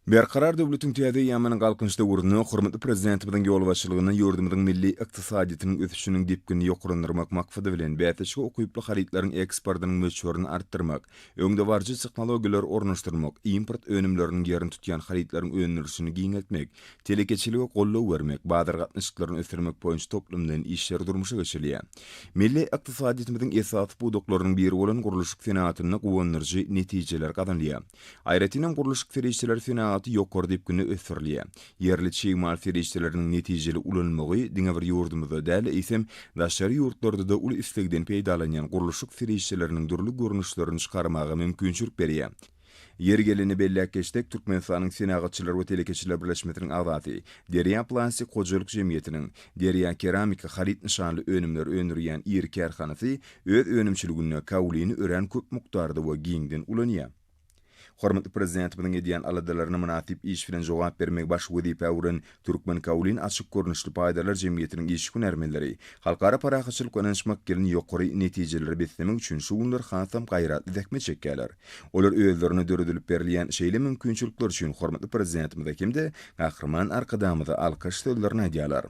Berkarar döwletiň täze eýýamynyň Galkynyş döwründe hormatly Prezidentimiziň ýolbaşçylygynda ýurdumyzyň milli ykdysadyýetiniň ösüşiniň depginini ýokarlandyrmak maksady bilen, bäsleşige ukyply harytlaryň eksportynyň möçberini artdyrmak, öňdebaryjy tehnologiýalary ornaşdyrmak, import önümleriniň ýerini tutýan harytlaryň öndürilişini giňeltmek, telekeçilige goldaw bermek, bazar gatnaşyklaryny ösdürmek boýunça toplumlaýyn işler durmuşa geçirilýär. Milli ykdysadyýetimiziň esasy pudaklarynyň biri bolan gurluşyk senagatynda guwandyryjy netijeler gazanylýar. Aýratynam gurluşyk serişdeleri senagaty ýokary depginde ösdürilýär. Ýerli çig mal serişdeleriniň netijeli ulanylmagy diňe bir ýurdumyzda däl, eýsem, daşary ýurtlarda-da uly islegden peýdalanýan gurluşyk serişdeleriniň dürli görnüşlerini çykarmaga mümkinçilik berýär. Ýeri gelende belläp geçsek, Türkmenistanyň Senagatçylar we telekeçiler birleşmesiniň agzasy, Derýa plastik hojalyk jemgyýetiniň Derýa keramika haryt nyşanly önümleri öndürýän iri kärhanasy öz önümçiliginde kaolini örän köp mukdarda we giňden ulanýar. Hormatly Prezidentimiziň edýän aladalaryna mynasyp iş bilen jogap bermegi baş wezipä öwren Türkmenkaolin açyk görnüşli paýdarlar jemgyýetiniň işçi hünärmenleri Halkara parahatçylyk we ynanyşmak ýylyny ýokary netijelere beslemek üçin şu günler hasam gaýratly zähmet çekýärler. Olar özlerine döredilip berilýän şeýle mümkinçilikler üçin hormatly Prezidentimize hem-de Gahryman Arkadagymyza alkyş sözlerini aýdýarlar.